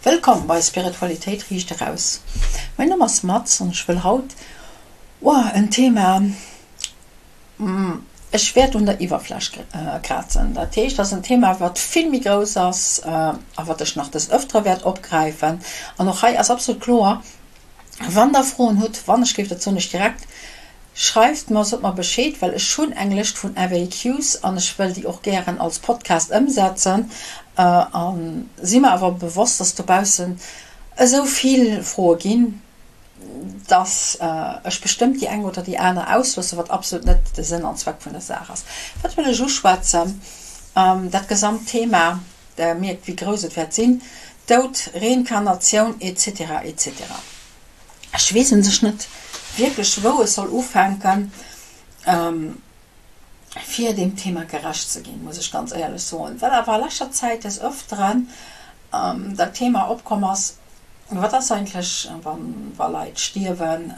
Wëllkomm bei Spiritualitéit riicht eraus. Mäin Numm ass Mats an ech wëll haut oah en Thema, ech wäert un der Iwwerfläch krazen. Dat heescht, ass en Thema wat vill méi grouss ass a wat ech nach des Ëftere wäert opgräifen. An och hei ass absolut kloer, Wann der Froen hutt, wann ech géif dat soen ech direkt, schreift mer, sot mer Bescheed, well ech hunn eng Lëscht vun FAQs an ech wëll déi och gären als Podcast ëmsetzen. A si mer awer bewosst, dass dobaussen esou vill Froe ginn, dass ech bestëmmt déi eng oder déi aner ausloossen, wat absolut net de Sënn an Zweck vun der Saach ass. Wat wëll ech uschwätzen? Dat gesamt Thema Der mierkt wéi grouss et wäert sinn, Doud, Reinkarnatioun etc etc. Ech weess un sech net wierklech wou ech soll ufänken fir deem Thema gerecht ze ginn, muss ech ganz éierlech soen, well awer a leschter Zäit des Öfteren dat Thema opkomm ass, wat ass eigentlech wa Leit stierwen,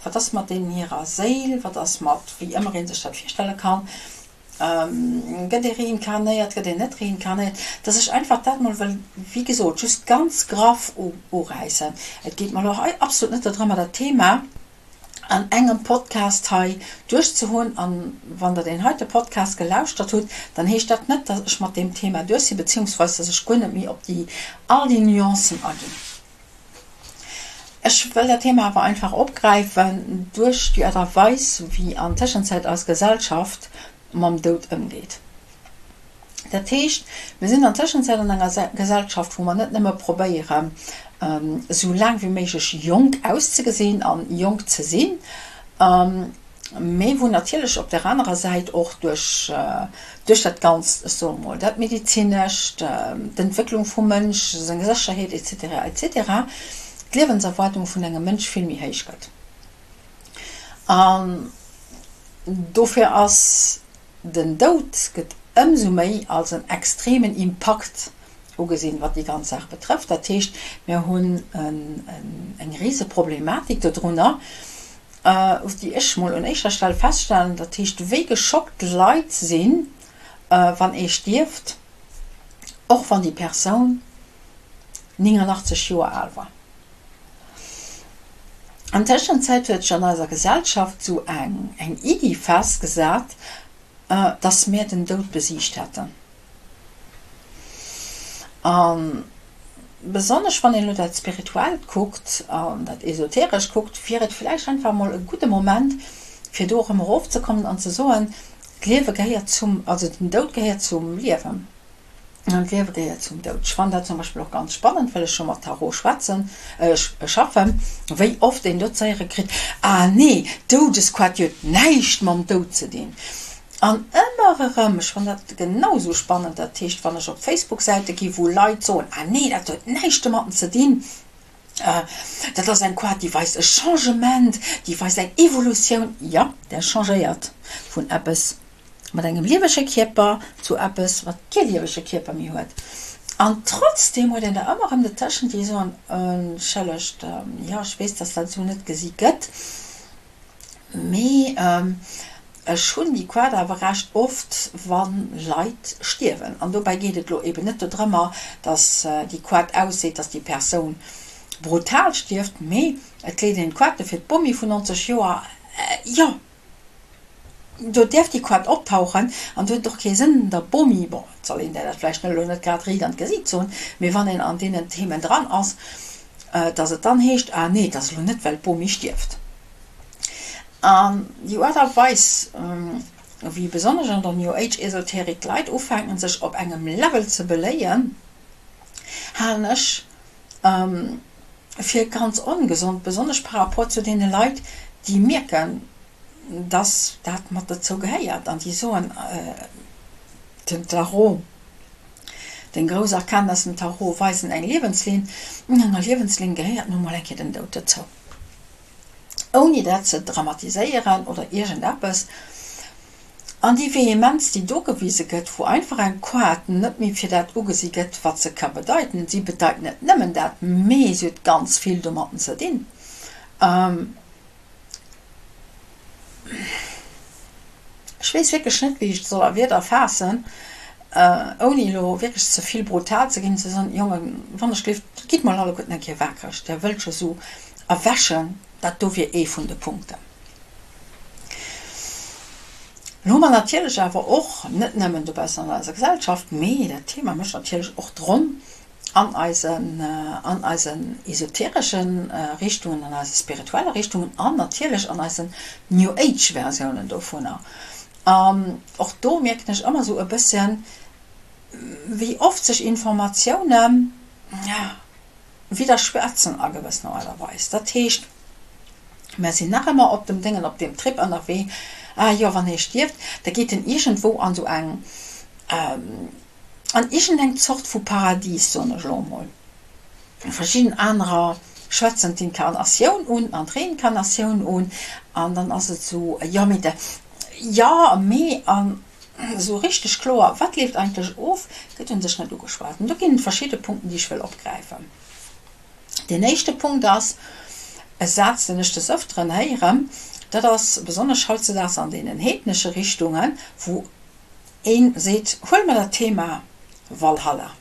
wat ass mat deenen hirer Séil, wat ass mat, wéi ëmmer ee sech dat virstelle kann. Gëtt ee reinkarnéiert, gëtt een net reinkarnéiert? Dass ech einfach dat mol wëll, wéi gesot, just ganz graff uräissen. Et geet mer elo hei absolut net dorëmmer, dat Thema an engem Podcast hei duerchzehunn. An wann Der deen heite Podcast gelauschtert hutt, dann heescht dat net, dass ech mat deem Thema duerch sinn, beziehungsweise dass ech guer net méi op déi all déi Nuancen aginn. Ech wëll dat Thema awer einfach opgräifen duerch déi Aart a Weis, wéi an Tëschenzäit eis Gesellschaft mam Doud ëmgeet. Dat heescht, mir sinn an Tëschenzäit an enger Gesellschaft, wou mer net nëmme probéieren, esou laang wéi méiglech jonk auszegesinn an jonk ze sinn, mee wou natierlech op där anerer Säit och duerch, duerch dat Ganzt, ech soe mol, dat Medezinescht, d'Entwécklung vum Mënsch, seng Sécherheet et cetera, et cetera, d'Liewenserwaardung vun engem Mënsch vill méi héich gëtt. An dofir ass den Doud gëtt ëmsou méi als en extremen Impakt ugesinn, wat déi ganz Saach betrëfft. Dat heescht, mir hunn eng rise Problematik dodrunner, déi ech mol un éischter Stell feststellen, dat heescht, wéi geschockt d'Leit sinn, wann ee stierft, och wann déi Persoun 89 Joer al war. An Tëschenzäit huet sech an eiser Gesellschaft sou eng Iddi festgesat, dass mär den Doud besiegt hätten. A besonnesch wann een elo dat Spirituellt kuckt an dat Esoterescht kuckt, wier et vläicht einfach emol e gudde Moment, fir do erëm erofzekommen an ze soen, d'Liewe gehéiert zum, also den Doud gehéiert zum Liewen an d'Liewe gehéiert zum Doud. Ech fannen dat zum Beispill och ganz spannend, well ech jo mat Tarot schwätzen, schaffen, wéi oft een do ze héiere kritt, Ah nee, d'Doudesquat, déi huet näischt mam Doud ze dinn. An ëmmer erëm, ech fannen dat genau esou spannend, dat heescht, wann ech op Facebook-Säite gi wou Leit soen, ah nee, dat huet näischt domatten ze dinn, dat ass eng Quat, déi weist e Changement, déi weist eng Evolutioun. Jo, där changéiert vun eppes mat engem liewege Kierper zu eppes, wat kee liewege Kierper méi huet. An trotzdeem huet een der ëmmer erëm dertëschent, déi soen, Entschëllegt, jo, ech weess, dass dat esou net gesi gëtt, Mee ech hunn déi Quad awer recht oft, wa Leit stierwen. An dobäi geet et elo eben net dodrëmmer, datt déi Quad ausseet, datt déi Persoun brutal stierft, mee et leet een d'Quatte fir d'Bomi vun 90 Joer, jo, do däerf déi Quad optauchen an do huet et och kee Sënn der Bomi, bon, et soll een där dat vläicht net elo net grad riit an d'Gesiit soen, mee wann een an deenen Themen dran ass, datt et dann heescht, ah nee, et ass elo net well d'Bomi stierft. An déi Aart a Weis, wéi besonnesch an der New Age Esoterik d'Leit ufänken sech op engem Level ze beléien, halen ech fir ganz ongesond, besonnesch par rapport zu deene Leit, déi mierken, dass dat mat dozou gehéiert an déi soen, den Tarot, deng grouss Erkenntnis, den Tarot weisen eng Liewenslinn, an enger Liewenslinn gehéiert nu mol eng Kéier den Doud dozou. Ouni dat ze dramatiséieren oder iergendeppes. An déi Vehemenz, déi do gewise gëtt, wou einfach eng Koart net méi fir dat ugesi gëtt, wat se ka bedeiten, si bedeit net nëmmen dat, mee si huet ganz vill domatten ze dinn, ech weess wierklech net, wéi ech et soll a Wierder faassen. ouni elo wierklech ze vill brutal ze ginn, ze soen, Jongen, wann ech gelift, gitt mol alleguerten eng Kéier wakereg, där wëllt scho sou erwächen, dat do wier ee vun de Punkten. Lo hu mer natierlech awer och, net nëmmen dobaussen an eiser Gesellschaft, mee dat Thema mécht natierlech och d'Ronn an eisen, an eisen esoteresche Richtungen, an eise spirituelle Richtungen an natierlech an eisen New Age Versiounen dovunner. An och do mierken ech ëmmer esou e bësschen, wéi oft sech Informatiounen, ja, widderschwätzen a gewëssener Aart a Weis. Dat heescht, mär sinn nach ëmmer op dem Déngen, op deem Trip ënnerwee, ah jo, wann hie stierft, da geet en iergendwou an esou eng, an iergendeng Zort vu Paradies, soen ech elo emol. Verschidden anerer schwätzen d'Inkarnatioun un an d'Reinkarnatioun un an dann ass et esou, jo, mee de, jo, mee an. Esou richteg kloer, wat leeft eigentlech of, gëtt un sech net ugeschwat. An do ginn et verschidde Punkten, déi ech wëll opgräifen. Deen éischte Punkt ass e Saz, deen ech des Ëfteren héieren, dat ass besonnesch hautzedaags an deenen heednesche Richtungen, wou ee seet, Huele mer dat Thema Valhalla.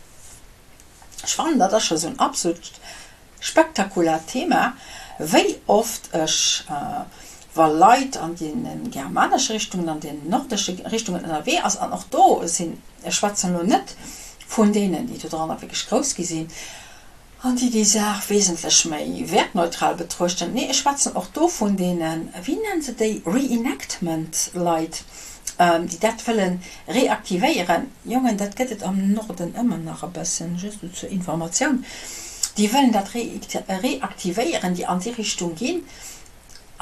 Ech fannen, dat ass scho esou en absolut Spektakuläert Thema, wéi oft ech, wa Leit an deene germanesche Richtungen, an den nordesche Richtungen ënnerwee ass, an och do sinn, ech schwätzen elo net vun deenen, déi dodranner wierklech grouss gi sinn an déi déi Saach wesentlech méi wäertneutral betruechten, nee, ech schwätzen och do vun deenen, wéi nennen se déi, Reenactment-Leit, déi dat wëlle reaktivéieren, Jongen, dat gëtt et am Norden ëmmer nach e bëssen, just esou zur Informatioun, déi wëllen dat reaktivéieren, déi an déi Richtung ginn,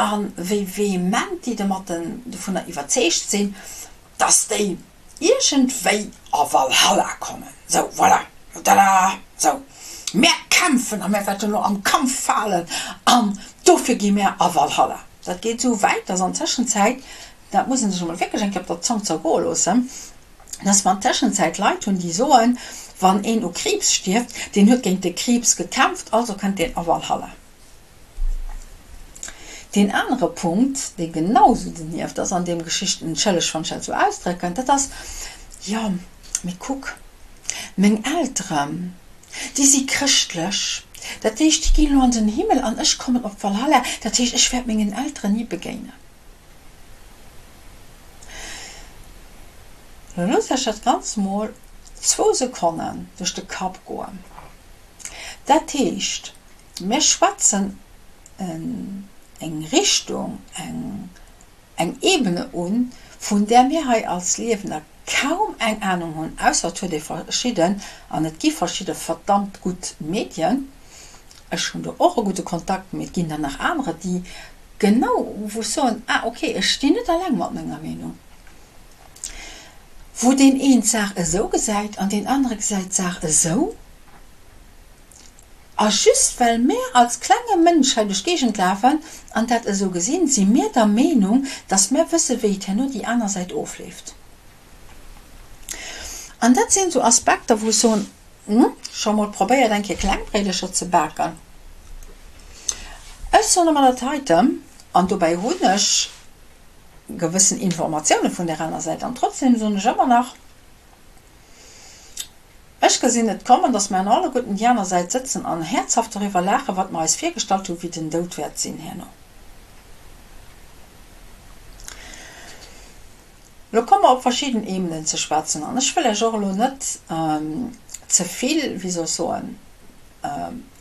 a wéi vehement déi domatten dovunner iwwerzeegt sinn, dass déi iergendwéi a Valhalla kommen. Sou, voilà, tada, sou, mär kämpfen a mär wäerten elo am Kampf falen an dofir gi mär a Valhalla. Dat geet esou wäit, dass an Tëschenzäit dat muss ee sech emol wierklech eng Kéier op der Zong zergoe loossen, dass mer an Tëschenzäit Leit hunn, déi soen, wann een u Kriibs stierft, deen huet géint de Kriibs gekämpft, also kënnt deen a Valhalla. Deen anere Punkt, dee genau esou donieft ass an deem Geschicht, entschëllegt, wann ech dat esou ausdrécken, dat ass, Jo, mee kuck, meng Elteren, déi si chrëschtlech, dat heescht, déi ginn elo an den Himmel an ech kommen op Valhalla, dat heescht, ech wäert mengen Elteren ni begéinen. Lo loosst Iech dat Ganzt mol zwou Sekonnen duerch de Kapp goen. Dat heescht, mir schwätzen eng Richtung, eng Ebene un, vun där mir hei als Liewender kaum eng Anung hunn, ausser et huet ee verschidden, an et gi verschidde verdammt gutt Medien, ech hunn do och e gudde Kontakt, mee et ginn der nach anerer, déi Genau, wou ech soen, ah ok, ech stinn net alleng mat menger Meenung. Wou deen een d'Saach esou gesäit an deen anere gesäit d'Saach esou. A just well mär als klenge Mënsch hei duerch d'Géigend lafen an dat esou gesinn, si mir der Meenung, datt mär wësse wéi et herno déi aner Säit ofleeft. An dat sinn esou Aspekter, wou ech soen, Hm, scho mol probéiert eng Kéier Klengbréidecher ze baken? Ech soen emmer dat heiten, an dobäi hunn ech gewëssen Informatioune vun där aner Säit, an trotzdem soen ech ëmmer nach, ech gesinn et kommen, dass mer alleguerten déi aner Säit sëtzen an häerzhaft doriwwer laachen, wat mer eis virgestallt hunn, wéi den Doud wäert sinn herno. Lo komme mer op verschidden Ebenen ze schwätzen an ech wëll Iech och elo net ze vill, wéi soll ech soen,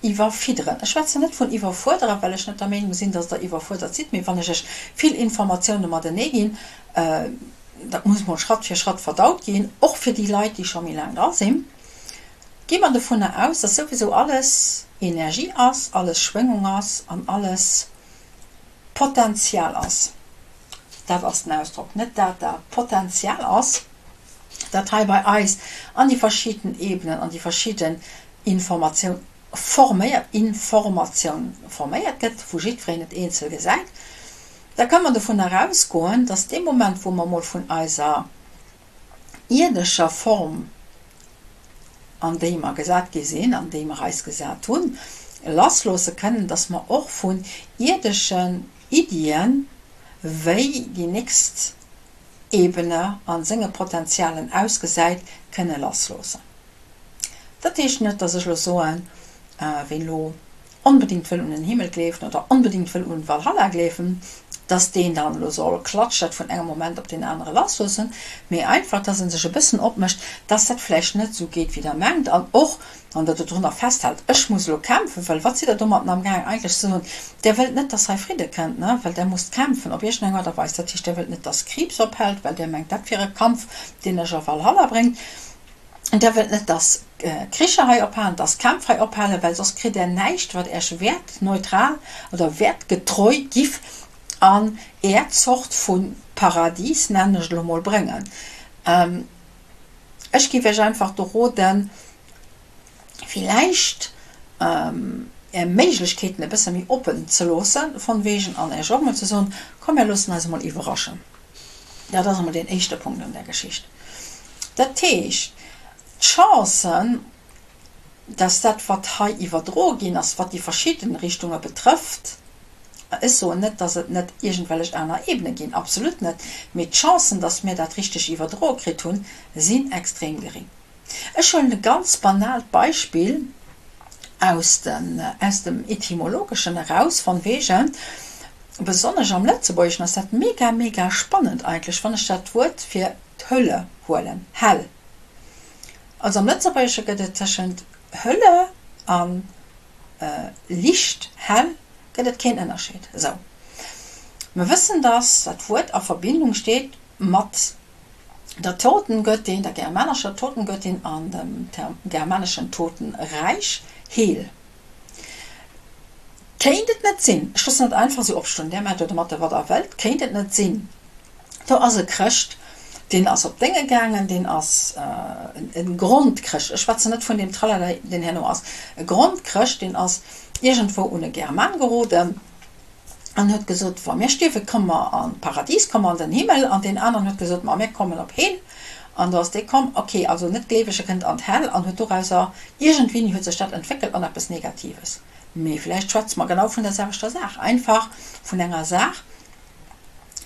iwwerfidderen. Ech schwätzen net vun iwwerfuerderen, well ech net der Meenung sinn, dass Der iwwerfuerdert sidd, mee wann ech Iech vill Informatioune matenee ginn, dat muss mol Schratt fir Schratt verdaut ginn, och fir déi Leit, déi scho méi laang dra sinn, gi mer dovunner aus, dass souwisou alles Energie ass, alles Schwéngung ass an alles Potenzial ass. Dat ass den Ausdrock, net dat dat Potenzial ass, dat hei bei eis an déi verschidden Ebenen, an déi verschidden Informatioun forméiert, Informatioun forméiert gëtt, wou jiddwereen et eenzel gesäit, da kënne mer dovun erausgoen, dass dee Moment, wou mer emol vun eiser ierdescher Form, an déi mer gesat gi sinn, an déi mer eis gesat hunn, lassloosse kënnen, dass mer och vun ierdeschen Iddien, wéi déi nächst. Ebene a senge Potentialen ausgesäit, kënne lassloossen. Dat heescht net, dass ech elo soen, ween elo onbedingt wëll un den Himmel gleewen oder onbedingt wëll un Valhalla gleewen, dass deen dann elo soll klatsch dat vun engem Moment op deen anere lassloossen, mee einfach, dass en sech e bëssen opmécht, dass dat vläicht net esou geet, wéi der mengt an och, wann der dodrunner festhält, ech muss elo kämpfen, well wat sidd der domatten amgaang eigentlech ze soen? Der wëllt net, dass hei Fridde kënnt, ne, well der musst kämpfen op iergendeng Aart a Weis. Dat heescht, der wëllt net, dass Kriibs ophält, well der mengt, dat wier e Kampf, deen iech a Valhalla bréngt. Der wëllt net, dass Kricher hei ophalen, dass Kämpf hei ophalen, well soss kritt Der näischt, wat Iech wäertneutral oder wäertgetreu giff an Är Zort vu Paradies, nennen ech et elo mol, bréngen. Ech giff Iech einfach do roden, villäicht Är Méiglechkeeten e bësse méi oppen ze loossen, von wegen, an Iech och mol ze soen, Komm, mir loossen eis emol iwwerraschen. Dat ass emol deen éischte Punkt an där Geschicht. Dat heescht, d'Chancen, dass dat, wat hei iwwerdroe ginn ass, wat déi verschidde Richtunge betrëfft, ech soen net, dass et net iergendwellech aner Ebene ginn, absolut net, mee d'Chancen, dass mir dat richteg iwwerdroe kritt hunn, sinn extrem gering. Ech huelen e ganz banaalt Beispill aus dem Etymologeschen eraus, von wegen, besonnesch am Lëtzebuergeschen ass dat mega, mega spannend eigentlech, wann ech dat Wuert fir d'Hölle huelen, Hell. Also am Lëtzebuergesche gëtt et tëschent Hölle a Licht, hell, gëtt et keen Ënnerscheed. Esou. Mer wëssen, dass dat Wuert a Verbindung steet mat der Totengöttin, der germanescher Totengöttin an dem germaneschen Totenreich, Hel. Kéint et net sinn, ech loossen dat einfach esou opstoen, där maacht jo domatter wat der wëllt, kéint et net sinn, do ass e Chrëscht, deen ass op d'Dénge gaangen, deen ass e Grondchrëscht, ech schwätzen net vun deem Tralala, deen herno ass, e Grondchrëscht, deen ass iergendwou un e German geroden, an huet gesot, Wa mir stierwen, komme mer an d'Paradies, komme mer an den Himmel. An deen aneren huet gesot, Ma mir kommen op Hell. An do ass dee komm, ok, also Net-Gleewege kënnt an d'Hell an huet dorauser, iergendwéini huet sech dat entwéckelt an eppes Negatives. Mee vläicht schwätze mer genau vun der selwechter Saach, einfach vun enger Saach,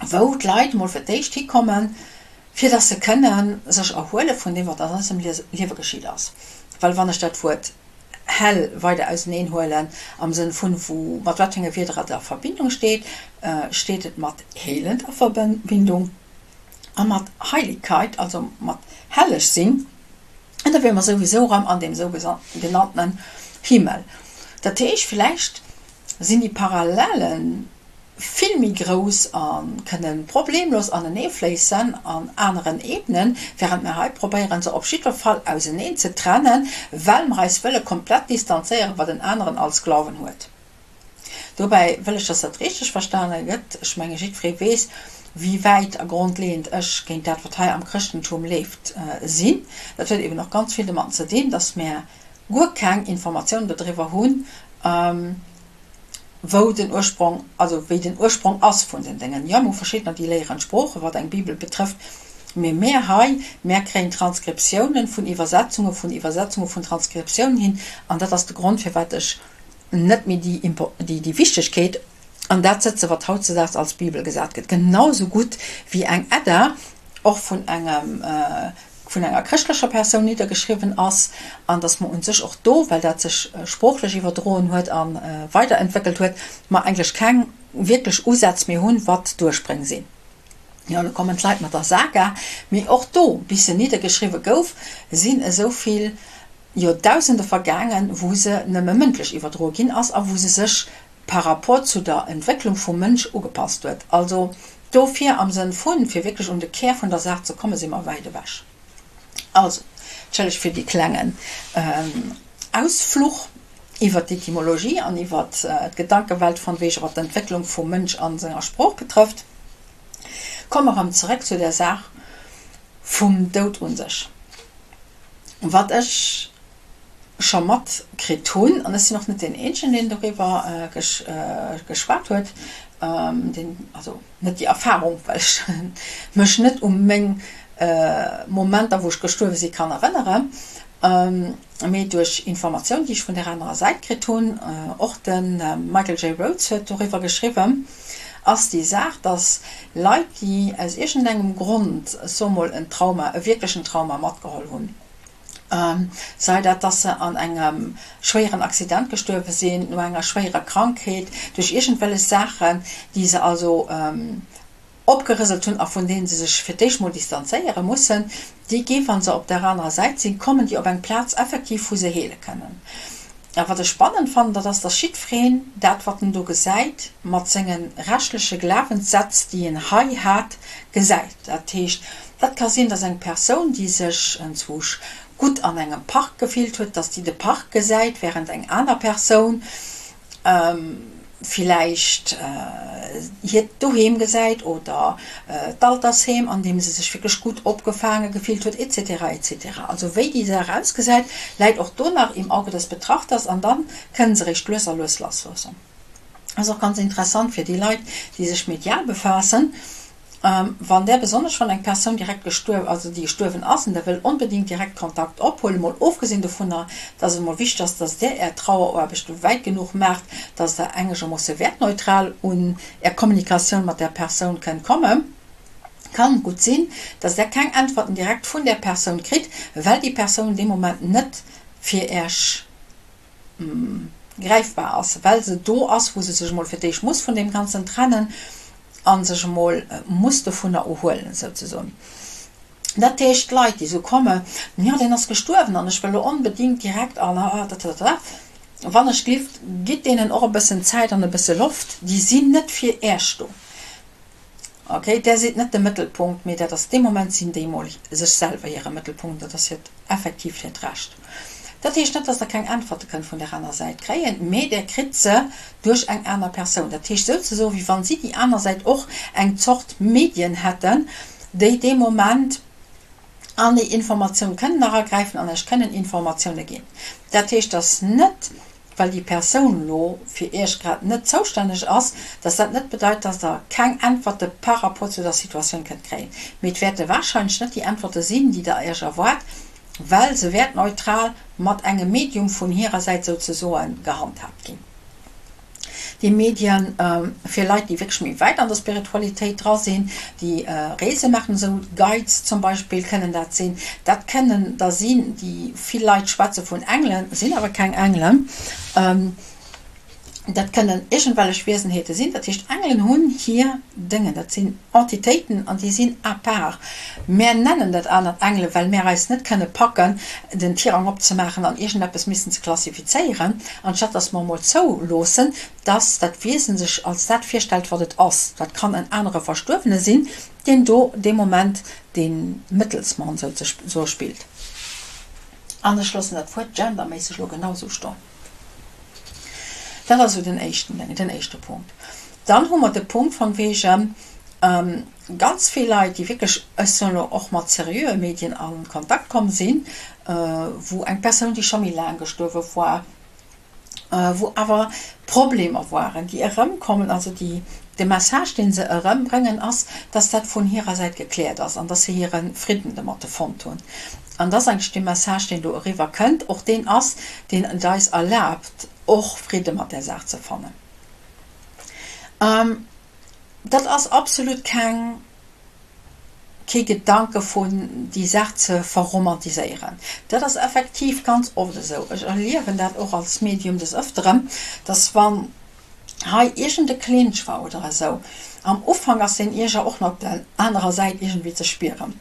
wou d'Leit emol fir d'éischt hikommen, fir dass se kënne sech erhuele vun deem, wat an eisem Liewe geschitt ass. Well wann ech dat Wuert hell weider auseneen huelen, am Sënn vun wou mat wat fir enge Wierder et a Verbindung steet, steet et mat heelend a Verbindung a mat Heiligkeit, also mat helleg sinn, an da wiere mer souwisou erëm an deem sougenanntenen Himmel. Dat heescht, villäicht sinn déi Parallelen vill méi grouss a kënne problemlos anenee fléissen an aneren Ebenen, während mir hei probéieren, se op jiddwer Fall auseneen ze trennen, well mer eis wëlle komplett distanzéieren, wat en aneren als Glauwen huet. Dobäi wëll ech, dass dat richteg verstane gëtt. Ech menge jiddweree weess, wéi wäit a grondleeënd ech géint dat, wat hei am Chrëschtentum leeft, sinn. Dat huet eben och ganz vill domatten ze dinn, dass mär guer keng Informatiounen dodriwwer hunn, wou den Ursprong, also wéi den Ursprong ass vun den Déngen. Jo, mir hu verschiddener, déi léieren d'Sproochen, wat eng Bibel betrëfft, mee mär hei, mär kréien Transkriptiounen vun Iwwersetzunge vun Iwwersetzunge vun Transkriptiounen hin, an dat ass de Grond, firwat ech net méi déi, déi Wichtegkeet an dat sëtze wat hautzedaags als Bibel gesat gëtt, genau sou gutt wéi eng Edda och vun engem vun enger chrëschtlecher Persoun niddergeschriwwen ass, an datt mer u sech och do, well dat sech sproochlech iwwerdroen huet a weiderentwéckelt huet, mer eigentlech keng wierklech Usätz méi hunn, wat d'Urspréng sinn. Jo, elo kommen d'Leit mat der Saga, mee och do, bis se niddergeschriwwe gouf, sinn esou vill Joerdausende vergaangen, wou se nëmme mëndlech iwwerdroe ginn ass a wou se sech par rapport zu der Entwécklung vum Mënsch ugepasst huet. Also dofir am Sënn vun, fir wierklech un de Kär vun der Saach ze kommen, si mer wäit ewech. Also, entschëllegt fir dee klengen Ausfluch iwwert d'Etymologie an iwwert d'Gedankewelt von wegen, wat d'Entwécklung vum Mënsch a senger Sprooch betrëfft. Komme mer erëm zeréck zu der Saach vum Doud un sech. Wat ech scho matkritt hunn, an ech sinn och net deen Eenzegen, deen doriwwer geschwat huet, deen, also net déi Erfahrung, well ech mech net u meng Momenter, wou ech gestuerwe si kann erënneren, mee duerch Informatioun, déi ech vun där anerer Säit kritt hunn, och de Michael J. Rhodes huet doriwwer geschriwwen. ass déi Saach, dass Leit, déi aus iergendengem Grond, ech soe mol en Trauma, e wierklechen Trauma matgeholl hunn, sei dat, dass se an engem schwéieren Accident gestuerwe sinn, no enger schwéierer Krankheet, duerch iergendwellech Saachen, déi se also opgerëselt hunn a vun deenen se sech fir d'éischt mol distanzéiere mussen, déi gi, wa se op där anerer Säit sinn, kommen déi op eng Plaz effektiv, wou se heele kënnen. A wat ech spannend fannen, dat ass, dass jiddwereen dat, wat en do gesäit, mat senge reschtleche Glawenssätz, déi en hei hat, gesäit. Dat heescht, dat ka sinn, dass eng Persoun, déi sech enzwousch gutt an engem Park gefillt huet, dass déi de Park gesäit, während eng aner Persoun, villäicht hiert Doheem gesäit oder d'Altersheem, an deem se sech wierklech gutt opgefaange gefillt huet, etc. Etc. Also wéi déi Saach ausgesäit, läit och do nach im Auge des Betrachters an da kënne se réischt lues a lues lassloossen. Ass och ganz interessant fir déi Leit, déi sech medial befaassen. Wann där, besonnesch wann eng Persoun direkt gestuerwen, also déi gestuerwen ass, an der wëll onbedéngt direkt Kontakt ophuelen, mol ofgesinn dovunner, dass et mol wichteg ass, dass där är Traueraarbecht wäit genuch maacht, dass der engegermoosse wertneutral un är Kommunikatioun mat där Persoun kënnt kommen, kann et gutt sinn, dass där keng Äntwerten direkt vun där Persoun kritt, well déi Persoun dee Moment net fir äech gräifbar ass, well se do ass, wou se sech emol fir d'éischt muss vun deem Ganzen trennen a sech emol muss dovunner erhuelen, souzesoen. Dat heescht, d'Leit, déi esou kommen, Jo, deen ass gestuerwen an ech wëll elo onbedéngt direkt an tatata, wann ech glift, gitt deenen och e bëssen Zäit an e bësse Loft, déi sinn net fir Äech do. Ok, där sidd net de Mëttelpunkt, mee dat ass dee Moment sinn déi mol sech selwer hire Mëttelpunkt, dat ass hiert effektiv hiert Recht. Dat heescht net, dass der keng Äntwerte kënnt vun där aner Säit kréien, mee där kritt se duerch eng aner Persoun. Dat heescht souzesoen, wéi wann si déi aner Säit och eng Zort Medien hätten, déi dee Moment an déi Informatioun kënnen eragräifen an iech kënnen Informatioune ginn. Dat heescht, dass net well déi Persoun elo fir Iech grad net zoustänneg ass, dass dat net bedeit, dass Der keng Äntwerte par rapport zu der Situatioun kënnt kréien. Mee et wäerte warscheinlech net déi Äntwerte sinn, déi Der Iech erwaart, well se wäertneutral mat engem Medium vun hirer Säit souzesoen gehandhaabt ginn. Déi Medien fir Leit, déi wierklech méi wäit an der Spiritualitéit dra sinn, déi Reese maachen, esou Guides zum Beispill kënnen dat sinn. Dat kënnen der sinn, déi vill Leit schwätze vun Engelen, sinn awer keng Engelen. Dat kënnen iergendwellech Wiesenheete sinn. Dat heescht, Engelen hunn hir Déngen, dat sinn Entitéiten an déi sinn à part. Mär nennen dat anert Engelen, well mär eis net kënne packen, den Tirang opzemaachen an iergendeppes missen ze klassifizéieren, anstatt dass mer emol zouloossen, dass dat Wiesen sech als dat virstellt, wat et ass. Dat kann en anere Verstuerwene sinn, deen do dee Moment de Mëttelsmann souzesoe spillt. An ech loossen dat Wuert genderméisseg elo genau esou stoen. Dat ass esou den éischten, den éischte Punkt. Dann hu mer de Punkt von wegen, ganz vill Leit, déi wierklech, ech soen elo och mat seriöe Medien a Kontakt komm sinn, wou eng Persoun, déi scho méi laang gestuerwe war, wou awer Problemer waren, déi erëmkommen, also déi, de Message, dee se erëmbréngen, ass, dass dat vun hirer Säit gekläert ass an dass se hire Fridden domat fonnt hunn. An dass eigentlech dee Message, deen do eriwwer kënnt, och deen ass, deen et eis erlaabt, och Fridde mat där Saach ze fannen. Dat ass absolut keng, kee Gedanke vun déi Saach ze verromantiséieren. Dat ass effektiv ganz oft esou. Ech erliewen dat och als Medium des Ëfteren, dass wann hei iergend e Clinch war oder esou, am Ufank ass deen Ierger och nach op der anerer Säit iergendwéi ze spieren.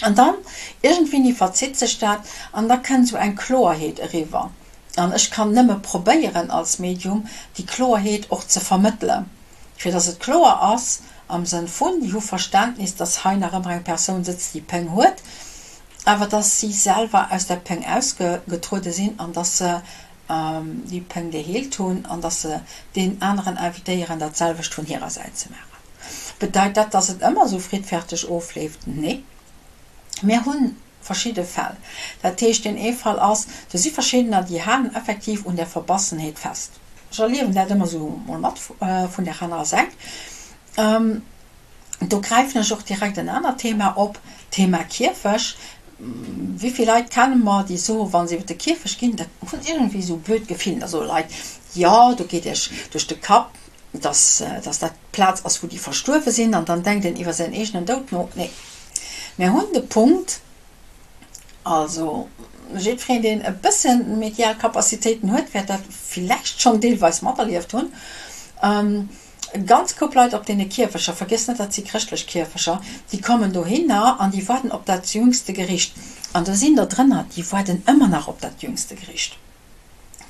An dann, iergendwéini verzitt sech dat an da kënnt esou eng Kloerheet eriwwer. An ech kann nëmme probéieren als Medium, déi Kloerheet och ze vermëttelen, fir dass et kloer ass am Sënn vun, déi hu Verständnis, dass hei nach ëmmer eng Persoun sëtzt, déi Péng huet, awer dass si selwer aus där Péng ausgetruede sinn an dass se déi Péng geheelt hunn an dass se deen aneren invitéieren, dat selwecht vun hirer Säit ze maachen. Bedeit dat, dass et ëmmer esou friddferteg ofleeft? Nee. Mir hu verschidde Fäll. Dat heescht, deen ee Fall ass, do si verschiddener, déi halen effektiv un där Verbassenheet fest. Ech erliewen dat ëmmer esou mol mat vun där anerer Säit. Do gräifen ech och direkt en anert Thema op, d'Thema Kierfech. Wéi vill Leit kenne mer, déi soen, wa se iwwer de Kierfech ginn, dat hunn iergendwéi esou e blöd Gefill. Da soe Leit, jo, do geet Iech duerch de Kapp. dass, dass dat d'Plaz ass, wou déi Verstuerwe sinn, an dann denkt een iwwer säin eegenen Doud no. Nee, mir hunn de Punkt, also jiddwereen, deen e bësse medial Capacitéiten huet, wäert dat villäicht schonn deelweis materlieft hunn, e ganz Koup Leit op deene Kierfecher, vergiesst net, dat si chrëschtlech Kierfecher, déi kommen dohinner an déi waarden op dat jüngste Gericht. An do sinn der drënner, déi waarden ëmmer nach op dat jüngste Gericht.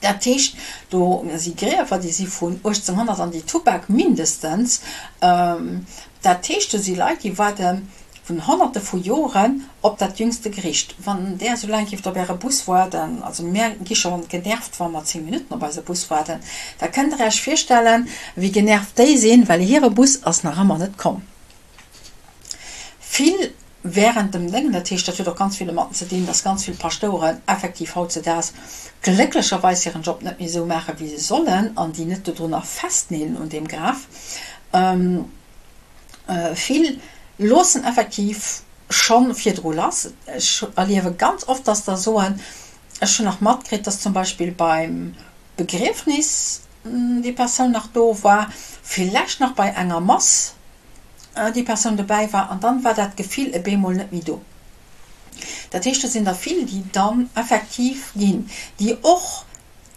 Dat heescht, do si Griewer, déi si vun 1800 an déi Tubak mindestens. Dat heescht, do si Leit, déi waarde vun Honnerte vu Joren op dat jüngste Gericht. Wann där esou laang géift op Äre Bus waarden, also mär gi scho genervt, wa mer 10 Minutten op eise Bus waarden, da kënnt Der Iech virstellen, wéi genervt déi sinn, well hire Bus ass nach ëmmer net komm. Vill während dem Déngen, dat heescht, dat huet och ganz vill domatten ze dinn, dass ganz vill Paschtoueren effektiv hautzedaags glécklecherweis hiren Job net méi esou maachen, wéi se sollen an déi net dodrunner festneelen un deem Graf. Vill loossen effektiv scho virdru lass. Ech erliewe ganz oft, dass der soen, ech hunn nach matkritt, dass zum Beispill beim Begriefnis déi Persoun nach do war, villäicht nach bei enger Mass déi Persoun dobäi war an dann war dat Gefill e bemol net méi do. Dat heescht, do sinn der vill, déi dann effektiv ginn, déi och,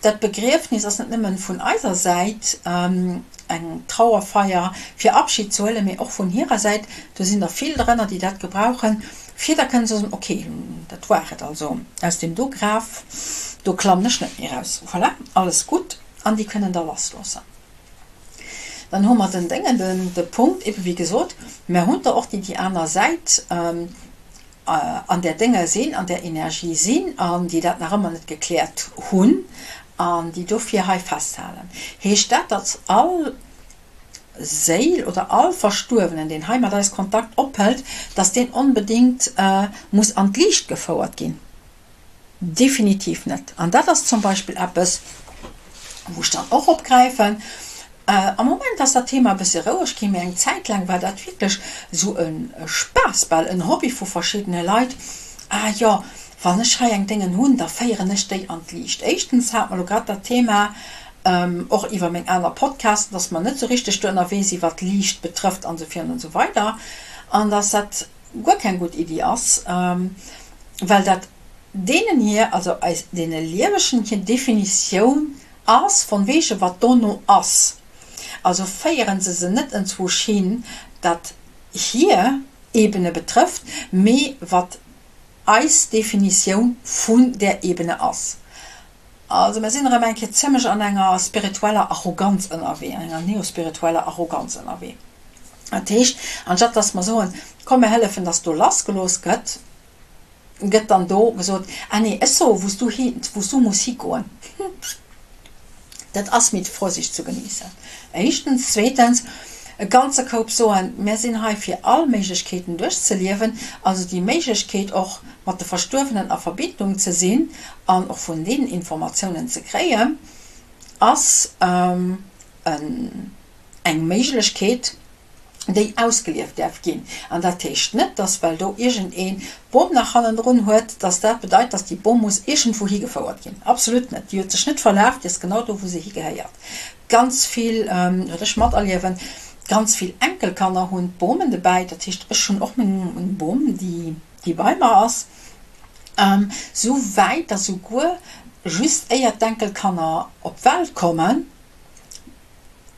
dat Begriefnis ass net nëmmen vun eiser Säit eng Trauerfeier fir Abschied ze huelen, mee och vun hirer Säit, do sinn der vill drënner, déi dat gebrauchen, fir da kënnen ze soen, ok, dat war et also, aus deem do Graf, do klammen ech net méi eraus, voilà, alles gutt, an déi kënnen da lassloossen. Dann hu mer den Déngen, den de Punkt, ebe wéi gesot, mer hunn der och, déi déi aner Säit an där Dénge sinn, an där Energie sinn an déi dat nach ëmmer net gekläert hunn an déi dofir hei festhalen. Heescht dat, datt all Séil oder all Verstuerwenen, deen hei mat eis Kontakt ophëlt, datt deen onbedéngt muss an d'Liicht gefouert ginn? Definitiv net. An dat ass zum Beispill eppes, wou ech dann och opgräifen. Am Moment ass dat Thema e bësse roueg ginn, mee eng Zäit laang war dat wierklech esou e Spaass bal, en Hobby vu verschiddene Leit, Ah jo, wann ech hei eng Déngen hunn, da féieren ech déi an d'Liicht. Éischtens hat mer elo grad dat Thema, och iwwer meng aner Podcasten, dass mer net esou richteg do ënnerwee sinn, wat d'Liicht betrëfft an esou virun an esou weider, an dass dat guer keng gutt Iddi ass, well dat deenen hir, also eis, deene Liewegen hir Definitioun ass von wegen wat dono ass. Also féiere se se net enzwousch hin, dat hir Ebene betrëfft, mee wat eis Definitioun vun där Ebene ass. Also mir sinn erëm eng Kéier zimlech an enger spiritueller Arroganz ënnerwee, an enger neospiritueller Arroganz ënnerwee. Dat heescht, anstatt dass mer soen, komm mir hëllefen, dass do lassgelooss gëtt, gëtt dann do gesot, ah nee, ech soe wou s du hi, wou s du muss higoen. Dat ass mit Vorsicht zu genießen. Éischtens. Zweetens, e ganze Koup soen, mir sinn hei fir all Méiglechkeeten duerchzeliewen, also déi Méiglechkeet och mat de Verstuerwenen a Verbindung ze sinn an och vun deenen Informatiounen ze kréien, ass eng Méiglechkeet, déi ausgelieft däerf ginn. An dat heescht net, dass, well do iergendeen d'Bom nach hannendrun huet, dass dat bedeit, dass déi Bom muss iergendwou higefouert ginn. Absolut net! Déi huet sech net verlaf, déi ass genau do, wou se higehéiert. Ganz vill, wat ech materliewen, ganz vill Enkelkanner hunn d'Bomen dobäi. Dat heescht, ech hunn och meng Bom, déi, déi bei mer ass, sou wäit, dass souguer just éier d'Enkelkanner op d'Welt kommen,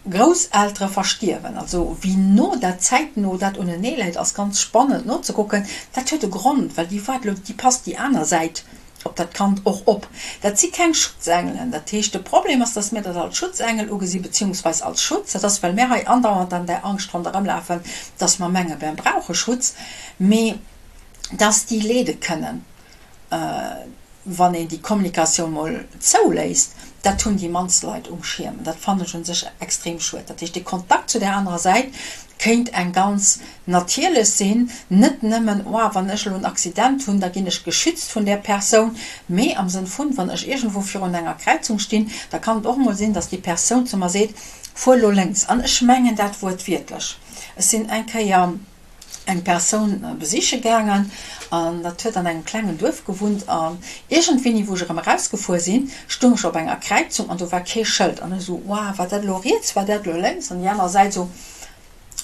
Grousseltere verstierwen. Also wéi no dat zäitno dat unenee läit, ass ganz spannend nozekucken. Dat huet e Grond, well déi waart elo, déi passt déi aner Säit op dat Kand och op. Dat si keng Schutzengelen. Dat heescht, de Problem ass, datt mir dat als Schutzengel ugesi beziehungsweis als Schutz. Dat ass, well mir hei andauernd an där Angscht ronderëm lafen, datt mer menge mer brauche Schutz, mee datt déi leede kënnen. Wann een déi Kommunikatioun mol zouléisst, dat hunn déi mannst Leit um Schierm. Dat fannen ech un sech extrem schued. Dat heescht, de Kontakt zu där anerer Säit kéint eng ganz natierlech sinn, net nëmmen, oh, wann ech elo en Accident hunn, da ginn ech geschützt vun där Persoun, mee am Sënn vun, wann ech iergendwou virun enger Kräizung stinn, da kann et och mol sinn, dass déi Persoun zu mer seet, fuer elo lénks. An ech mengen dat wuertwiertlech. Ech sinn eng Kéier. Eng Persoun besiche gaangen an dat huet an engem klengen Duerf gewunnt an iergendwéini wou ech erëm erausgefuer sinn, stoung ech op enger Kräizung an do war kee Schëld an ech esou, Wow, war dat elo riets, war dat elo lénks? An déi aner Säit esou,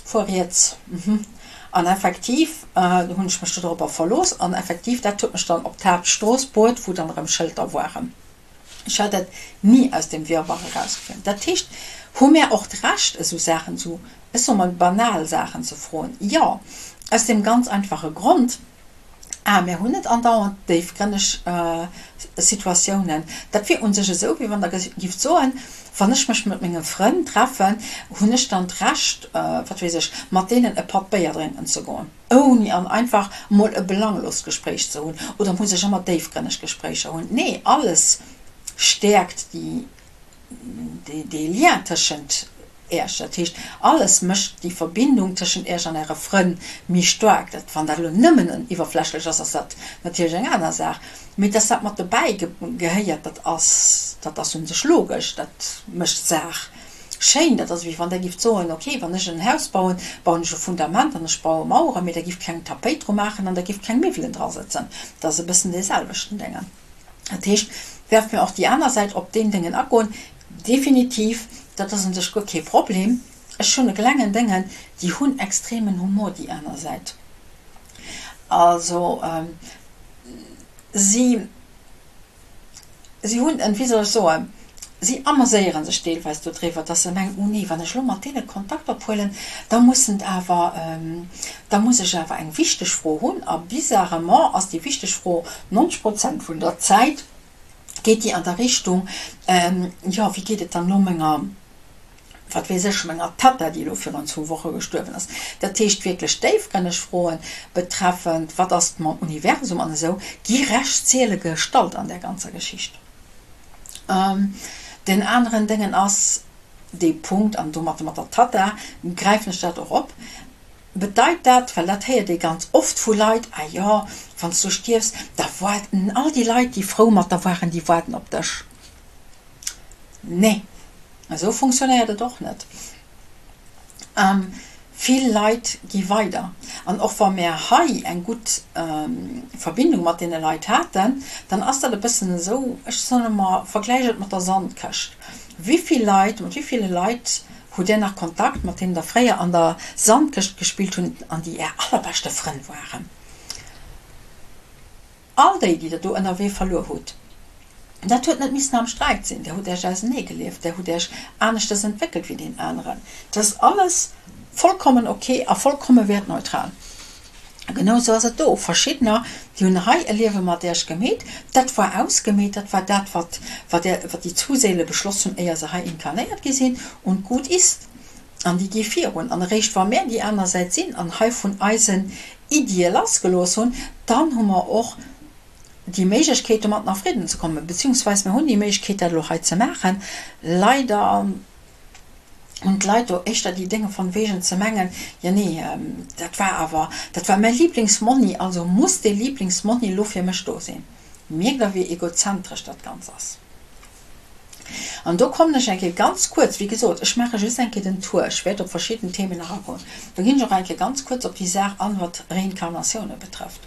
Fuer riets, mhm. An effektiv hunn ech mech do dorobber verlooss an effektiv dat huet mech dann op d'Haaptstrooss bruet, wou dann erëm Schëlter waren. Ech hat dat ni aus dem Wirrwarr erausgefuer. Dat heescht, hu mär och d'Recht, esou Saachen, esou, ech soe mol, banal Saachen ze froen? Jo, aus deem ganz einfache Grond, A, mär hunn net andauernd déifgrënneg Situatiounen. Dat wier u sech esou, wéi wann Der gifft soen, Wann ech mech mat menge Frënn treffen, hunn ech dann d'Recht, wat weess ech, mat deenen e Patt Béier drénken ze goen? Ouni an einfach mol e belanglost Gespréich ze hunn. Oder muss ech ëmmer déifgrënneg Gespréicher hunn? Nee, alles stäerkt déi, dee Lien tëschent Äerch. Dat heescht, alles mécht déi Verbindung tëschent Äerch an Äre Frënn méi staark. Dat, wann dat elo nëmmen en iwwerflächlech ass, ass dat natierlech eng aner Saach. Mee dass dat mat dobäi gehéiert, dat ass, dat ass u sech logesch. Dat mécht d'Saach Schéin, dat ass ewéi wann der gifft soen, ok, wann ech en Haus bauen, bauen ech e Fundament an ech baue Maueren, mee der gifft keng Tapéit dru maachen an der gifft keng Miwwelen dra sëtzen. Dat ass e bëssen dee selwechten Déngen. Dat heescht, däerfe mir och déi aner Säit op deen Déngen agoen? Definitiv, dat ass un sech guer kee Problem. Ech hunn e klengen Déngen, déi hunn extremen Humor, déi aner Säit. Also si. Si hunn en, wéi soll ech soen, si ameséiere sech deelweis dodriwwer, dass se mengen, oh nee, wann ech elo mat deene Kontakt ophuelen, da mussen awer, da muss ech awer eng wichteg Fro hunn. A bizarrement ass déi wichteg Fro 90 Prozent vun der Zäit geet déi an der Richtung, jo, wéi geet et dann elo menger, wat weess ech, menger Tatta, déi elo virun zwou Woche gestuerwen ass. Dat heescht, wierklech déifgrënneg Froen betreffend, wat ass mam Universum an esou, gi recht seele gestallt an där ganzer Geschicht. Den aneren Déngen ass dee Punkt, an domat mat der Tatta gräifen ech dat och op, Bedeit dat, well dat héiert ee ganz oft vu Leit, ah jo, wann s du stierfs, da waarden all déi Leit, déi frou mat der waren, déi waarden op dech. Nee, esou funktionéiert et och net. Vill Leit gi weider. An och wa mär hei eng gutt Verbindung mat deene Leit haten, dann ass dat e bëssen esou, ech soen ëmmer, vergläich et mat der Sandkëscht. Wéi vill Leit, mat wéi ville Leit hutt Där nach Kontakt, mat deenen Der fréier an der Sandkëscht gespillt hunn an déi Är allerbeschte Frënn waren? All déi, déi Der do ënnerwee verluer hutt, dat huet net missen am Sträit sinn, Der hutt Äech auseneegelieft, Der hutt Äech aneschtes entwéckelt wéi deen aneren. Dat ass alles vollkommen ok a vollkomme wäertneutral. A genau esou ass et do. Verschiddener, déi hunn hei e Liewe mat Äech gemeet, dat war ausgemeet, dat war dat, wat, wat Är, wat déi zwou Séile beschloss hunn, éier se hei inkarnéiert gi sinn, und gut ist. An déi gi virun. An eréischt wa mär déi aner Säit sinn an hei vun eisen Iddie lassgelooss hunn, dann hu mer och déi Méiglechkeet, domatten a Fridden ze kommen, beziehungsweis mir hunn déi Méiglechkeet, dat elo hei ze maachen. Leider hunn d'Leit do éischter déi Dénge von wegen ze mengen, jo nee, dat war awer, dat war mäi Lieblingsmonni, also muss dee Lieblingsmonni elo fir mech do sinn. Mierkt Der, wéi egozentresch dat Ganz ass? An do kommen ech eng Kéier ganz kuerz, wéi gesot, ech maache just eng Kéier den Tour, ech wäert op verschidden Themen nach agoen, do ginn ech och eng Kéier ganz kuerz op déi Saach an, wat Reinkarnatioune betrëfft.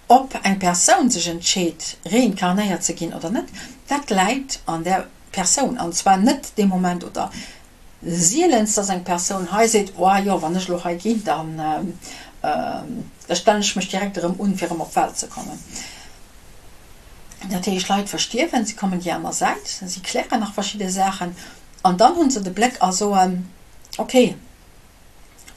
Ob eng Persoun sech entscheet, reinkarnéiert ze ginn oder net, dat läit an där Persoun, an zwar net dee Moment oder Sielens, dass eng Persoun hei seet, Oh jo, wann ech elo hei ginn, dann da stellen ech mech direkt erëm un, fir erëm op d'Welt ze kommen. Dat heescht, Leit verstierwen, si kommen déi aner Säit, si klären nach verschidde Saachen an dann hu se de Bléck a soen, Okay,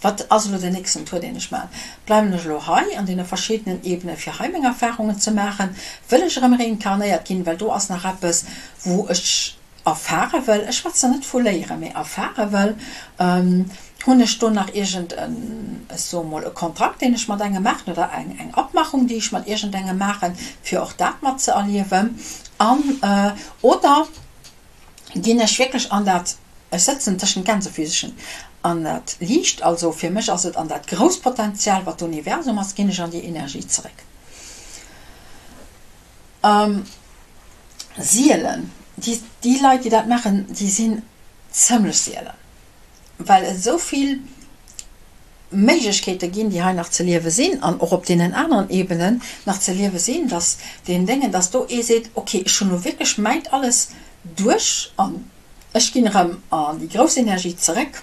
wat ass elo den nächsten Tour, deen ech maachen? Bleiwen ech elo hei an deene verschiddenen Ebene fir hei meng Erfarungen ze maachen? Wëll ech erëm reinkarnéiert ginn, well do ass nach eppes, wou ech erfare wëll, ech schwätzen net vu léieren, mee erfare wëll, hunn ech do nach iergend en, ech soe mol, e Kontrakt, deen ech mat engem maachen oder eng eng Abmachung, déi ech mat iergendengem maachen, fir och dat mat ze erliewen? An oder ginn ech wierklech an dat, ech sëtzen tëschent Gänsefüsechen, an dat Liicht, also fir mech ass et an dat grousst Potenzial, wat d'Universum ass, ginn ech an déi Energie zeréck? Sielen, déi, déi Leit, déi dat maachen, déi sinn zëmlech sielen, well esou vill. Méiglechkeete ginn, déi hei nach ze liewe sinn an och op deenen aneren Ebenen nach ze liewe sinn, dass deen Déngen, dass do ee seet, okay, ech hunn elo wierklech mäint alles duerch an ech ginn erëm an déi grouss Energie zeréck.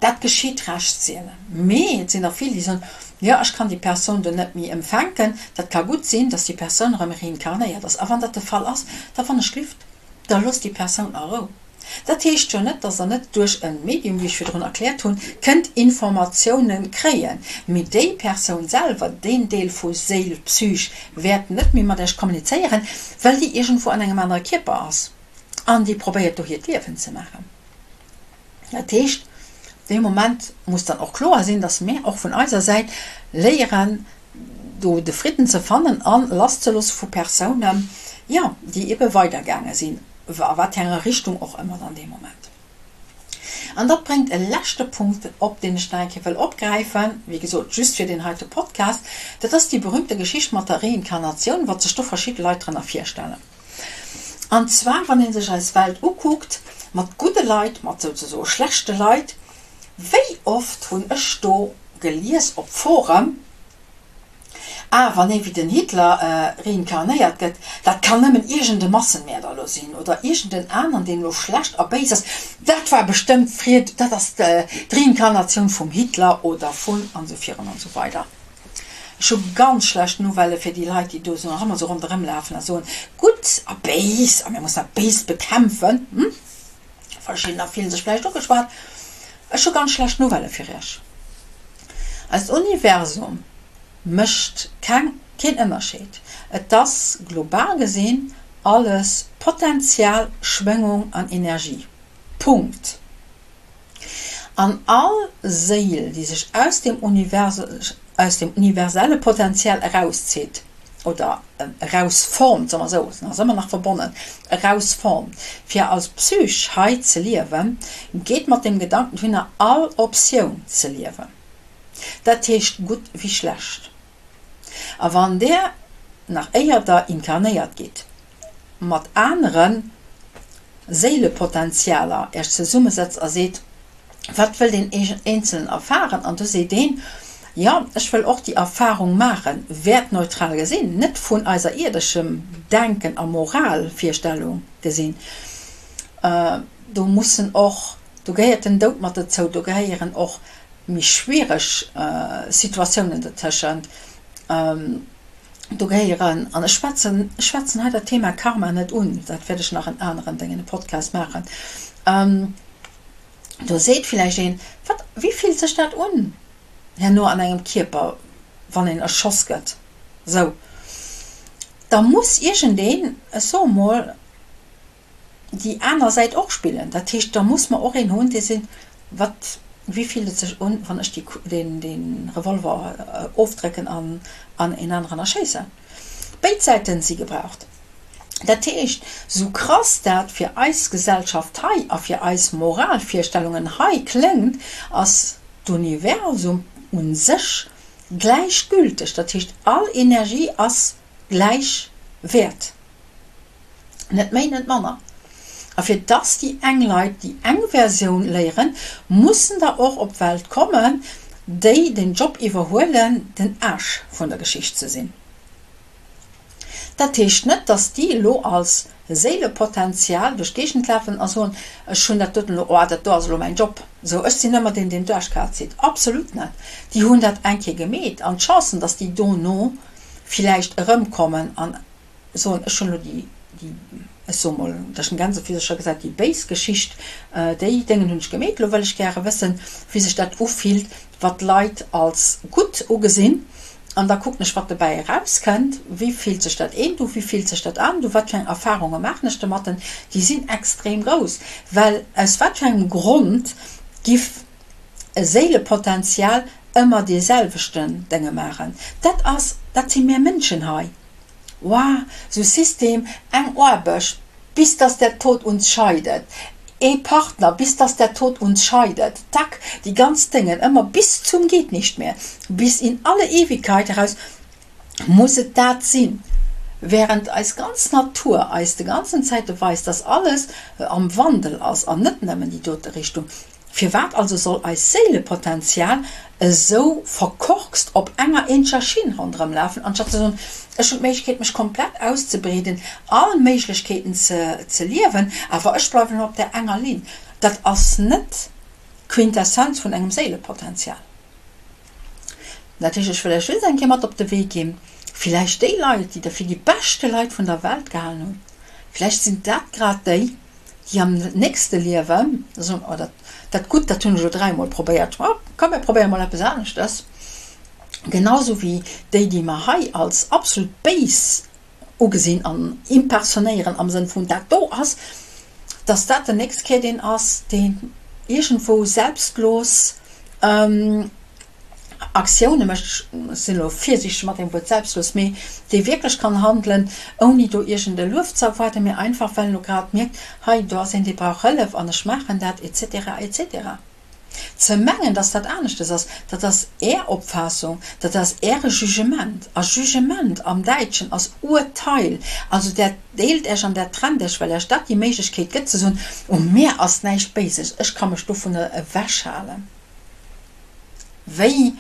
Dat geschitt recht sielen. Mee et sinn der vill, déi soen, jo, ech kann déi Persoun do net méi empfänken. Dat ka gutt sinn, dass déi Persoun erëm reinkarnéiert ass. A wann dat de Fall ass, da wann ech Lift, da loosst déi Persoun a Rou. Dat heescht jo net, dass Der net duerch e Medium, wéi ech virdrun erkläert hunn, kënnt Informatiounen kréien. Mee déi Persoun selwer, deen Deel vu Séil, Psych, wäert net méi mat Iech kommunizéieren, well déi iergendwou an engem anere Kierper ass an déi probéiert do hiert Liewen ze maachen. Dat heescht, dee Moment muss dann och kloer sinn, dass mär och vun eiser Säit léieren, do de Fridden ze fannen a lasszeloosse vu Persounen, jo, déi ebe weidergaange sinn, a wat fir enger Richtung och ëmmer dann dee Moment. An dat bréngt e leschte Punkt op, deen ech nach eng Kéier wëll opgräifen, wéi gesot, just fir deen heite Podcast, dat ass déi berühmte Geschicht mat der Reinkarnatioun, wat sech do verschidde Leit drënner virstellen. An zwar, wann ee sech eis Welt ukuckt, mat gudde Leit, mat souzesoe schlechte Leit, wéi oft hunn ech do gelies op Foren, Ah, wann ee wéi den Hitler reinkarnéiert gëtt, dat kann nëmmen iergend e Massenmäerder elo sinn oder iergend en aneren, deen elo schlecht a béis ass, dat war bestëmmt Fried, dat ass d'Reinkarnatioun vum Hitler oder vun an esou virun an esou weider. Ech hu ganz schlecht Nouvellë fir déi Leit, déi do esou nach ëmmer esou ronderëm lafen a soen, gutt a béis a mir mussen dat Béist bekämpfen. Hm? Verschiddener fillen sech vläicht ugeschwat. Ech hu ganz schlecht Nouvellë fir Iech. Eist Universum mécht keng, keen Ënnerscheed. Et ass global gesinn alles Potenzial, Schwéngung an Energie. Punkt. An all Séil, déi sech aus dem aus dem universelle Potential erauszitt, oder erausformt, soe mer esou, en ass ëmmer nach verbonnen, erausformt, fir als Psych hei ze liewen, geet mat dem Gedanken dohinner, all Optioun ze liewen. Dat heescht gutt wéi schlecht. A wann där, nach éier der inkarnéiert gitt, mat anere Séilepotentialer Iech zesummesetzt a seet, Wat wëll deen Eenzelen erfaren? An du seet deen, Jo, ech wëll och déi Erfarung maachen, wäertneutral gesinn, net vun eiser ierdeschem Denken a Moralvirstellung gesinn. Do mussen och, do gehéiert den Doud mat dozou, do gehéieren och méi schwiereg Situatiounen dertëschent. Do gehéieren, an ech schwätzen, ech schwätzen hei dat Thema Karma net un, dat wäert ech nach en aneren Déngen, e Podcast maachen, do seet villäicht een, Wat, wéi fillt sech dat un herno an engem Kierper, wann een erschoss gëtt? Sou, da muss iergendeen, ech soe mol, déi aner Säit och spillen. Dat heescht, da muss mer och een hunn, dee seet, Wat, wéi fillt et sech un, wann ech déi, deen, dee Revolver ofdrécken an an een aneren erschéissen? Béid Säiten si gebraucht. Dat heescht, sou krass dat fir eis Gesellschaft hei a fir eis Moralvirstellungen hei kléngt, ass d'Universum u sech gläichgülteg. Dat heescht, all Energie ass gläich wäert. Net méi, net manner. A fir dass déi eng Leit déi eng Versioun léieren, mussen der och op d'Welt kommen, déi den Job iwwerhuelen, den Aasch vun der Geschicht ze sinn. Dat heescht net, dass déi elo als Séilepotential duerch d'Géigend lafen a soen, ech hunn dat doten elo, oh dat do ass elo mäin Job, sou ech sinn ëmmer deen, deen d'Aarschkaz zitt. Absolut net. Déi hunn dat eng Kéier gemeet an d'Chancen, dass déi dono villäicht erëmkommen an soen, ech hunn elo déi, déi, ech soe mol, duerch den Gänsefissercher gesat, déi béis Geschicht, déi Déngen hunn ech gemeet, elo wëll ech gäre wëssen, wéi sech dat ufillt, wat d'Leit als gutt ugesinn, an da kucken ech, wat dobäi erauskënnt, wéi fillt sech dat eent u, wéi fillt sech dat anert u, wat fir eng Erfarunge maachen ech domatten, déi sinn extrem grouss, well aus wat fir engem Grond giff e Séilepotential ëmmer dee selwechten Dénge maachen? Dat ass, dat si mär Mënschen hei. Woah, sou System, eng Aarbecht, bis dass der Tod uns scheidet, ee Partner, bis dass der Tod uns scheidet, tack, déi ganz Déngen, ëmmer bis zum geht nicht mehr, bis in alle Ewigkeit eraus muss et dat sinn, während eis ganz Natur eis de ganzen Zäite weist, dass alles am Wandel ass an net nëmmen déi dote Richtung. Firwat also soll eist Séilepotenzial esou verkorkst op enger eenzeger Schinn ronderëm lafen, anstatt ze soen, ech hunn d'Méiglechkeet mech komplett auszebreeden, all Méiglechkeeten ze liewen, awer ech bleiwen elo op där enger Linn. Dat ass net d'Quintessenz vun engem Séilepotenzial. Dat heescht, ech wëll Iech just eng Kéier mat op de Wee ginn, villäicht déi Leit, déi Der fir déi beschte Leit vun der Welt gehalen hutt, villäicht sinn dat grad déi, déi am nächste Liewe soen, oh dat, dat gutt, dat hunn ech elo dräimol probéiert, oh komm mir probéiere mol eppes aneschtes. Genau sou wéi déi, déi mer hei als absolut béis ugesinn an impersonéieren am Sënn vun dat do ass, dass dat den nächst Kéier deen ass, deen iergendwou selbstlos Aktioune mécht, ech sinn elo virsiichteg mat deem Wuert selbstlos, mee dee wierklech kann handelen, ouni do iergend e Luef ze erwaarden, mee einfach well en elo grad mierkt, hei do ass een, dee brauch Hëllef an ech maachen dat, et cetera, et cetera. Ze mengen, dass dat aneschtes ass, dat ass Är Opfaassung, dat ass Äre Jugement. A Jugement am Däitschen ass Urteil. Also där deelt Äech an där trennt Äech, well Äech dat déi Méiglechkeet gëtt ze soen, U mär ass näischt Béises, ech ka mech dovunner ewechhalen. Wéi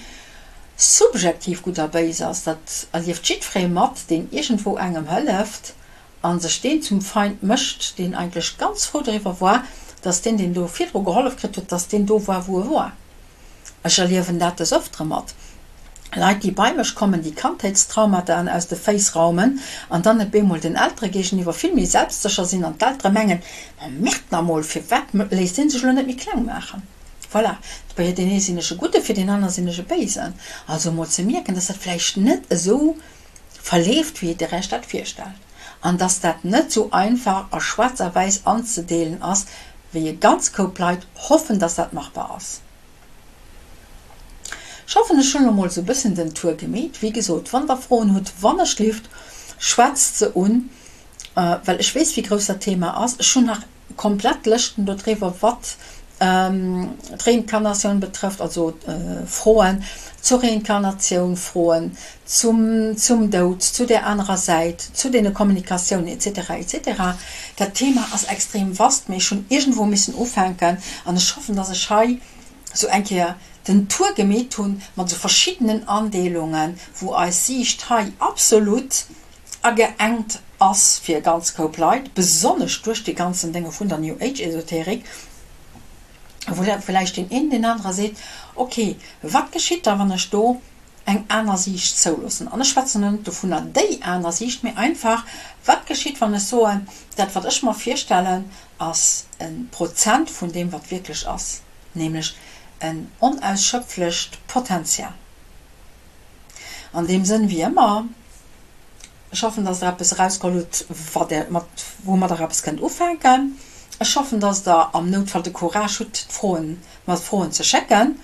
subjektiv Gutt a Béis ass, dat erlieft jiddweree mat, deen iergendwou engem hëlleft a sech deen zum Feind mécht, deen eigentlech ganz frou doriwwer war, dass deen, deen do virdru gehollef kritt huet, dass deen do war, wou e war. Ech erliewen dat des Ëftere mat Leit, déi bei mech kommen, déi Kandheetstraumataen aus de Féiss raumen an dann op eemol den Eltere géigeniwwer vill méi selbstsécher sinn an d'Eltere mengen, Ma Merde nach emol, firwat léisst dee sech elo net méi kleng maachen? Voilà, bei deen ee sinn ech e Gudde, fir deen aner sinn ech e Béisen. Also emol ze mierken, dass dat vläicht net esou verleeft, wéi Der Iech dat virstellt, an dass dat net esou einfach a schwaarz a wäiss anzedeelen ass, wéi e ganz Koup Leit hoffen, dass dat machbar ass. Ech hoffen, ech hunn elo mol esou e bëssen den Tour gemeet. Wéi gesot, wann Der Froen hutt, wannechgelift, schwätzt se un, well ech weess, wéi grouss dat Thema ass. Ech hunn nach komplett Lëschten do driwwer, wat d'Reinkarnatioun betrëfft, also Froen zur Reinkarnatioun, Froen zum, zum Doud, zu där anerer Säit, zu deene Kommunikatiounen et cetera, et cetera. Dat Thema ass extrem vast, mee ech hunn iergendwou missen ufänken an ech hoffen, dass ech hei esou eng Kéier den Tour gemeet hunn mat esou verschiddenen Andeelungen, wou eis Siicht hei absolut ageengt ass fir e ganz Koup Leit, besonnesch duerch dee ganzen Dénge vun der New Age Esoterik, wou da vläicht deen een deen anere seet, ok, wat geschitt da wann ech do eng aner Siicht zouloossen? An ech schwätzen elo net dovunner déi aner Siicht, mee einfach, wat geschitt wann ech soen, dat wat ech mer virstellen ass e Prozent vun deem wat wierklech ass, nämlech en onausschöpflecht Potenzial. An deem Sënn, wéi ëmmer, ech hoffen, dass Der eppes erausgeholl hutt, wat Der, mat, woumat Der eppes kënnt ufänken. Ech hoffen, dass Der am Noutfall de Courage hutt, d'Froen, mer d'Froen ze schécken.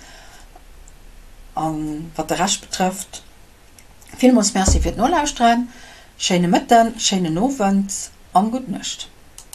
A wat de Rescht betrëfft, villmools Merci fir d'Nolauschteren. Schéine Mëtten, schéinen Owend an gutt Nuecht.